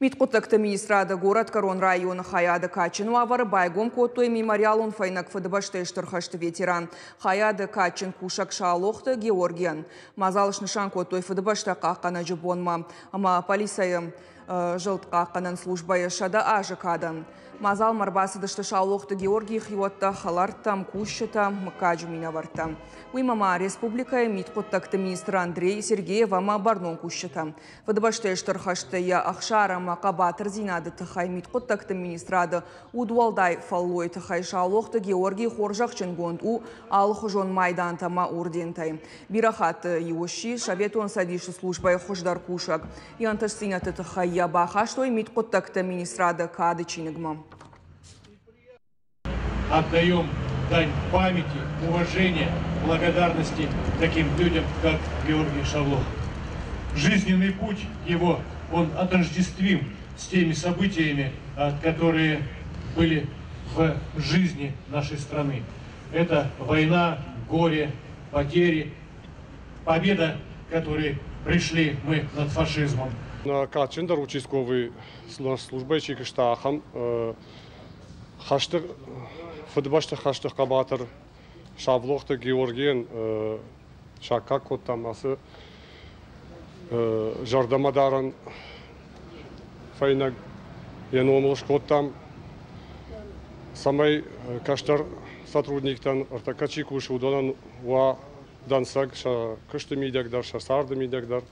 Мидхъуыддӕгты министрады горӕтгӕрон районы хайады кадджын уавӕры байгом кодтой мемориалон фӕйнӕг Фыдыбӕстӕйы Стыр хӕсты ветеран, хайады кадджын кусӕг Саулохты Георгийӕн. Мадзал снысан кодтой Фыдыбӕстӕ хъахъхъӕнӕджы бонмӕ ӕмӕ полицӕйы зылд хъахъхъӕнӕн службӕйы 100 азы кадӕн. Мадзалмӕ ӕрбацыдысты Саулохты Георгийы хиуӕттӕ, хӕлӕрттӕ, ӕмкусджытӕ, мыггаджы минӕвӕрттӕ. Уыимӕ ма республикӕйы мидхъуыддӕгты министр Андрей Сергеев ӕмӕ бӕрнон кусджытӕ. Фыдыбӕстӕйы Стыр хӕсты йӕ ӕхсар ӕмӕ хъӕбатырдзинады тыххӕй мидхъуыддӕгты министрады удуӕлдай фӕллойы тыххӕй Саулохты Георгий хорзӕхджынгонд у алыхуызон майдантӕ ӕмӕ ордентӕй. Бирӕ хатты иу сси Советон Цӕдисы службӕйы хуыздӕр кусӕг. Йӕ ӕнтыстдзинӕдты тыххӕй йӕ бахастой мидхъуыддӕгты министрады кады чиныгмӕ. Отдаем дань памяти, уважения, благодарности таким людям, как Георгий Шавлох. Жизненный путь его, он отождествим с теми событиями, которые были в жизни нашей страны. Это война, горе, потери, победа, которой пришли мы над фашизмом. Кадджындӕр участковый службӕйы чи куыста, ахӕм хӕсты Фыдыбӕсты хӕсты хъӕбатыр Савлохты Георгийӕн саккаг кодтам ацы зӕрдӕмӕдарӕн фӕйнӕг, йӕ номыл скодтам, цӕмӕй кӕстӕр сотрудниктӕн, ӕртӕккӕ чи кусы, уыдонӕн уа дӕнцӕг сӕ куысты мидӕг дӕр, сӕ царды мидӕг дӕр.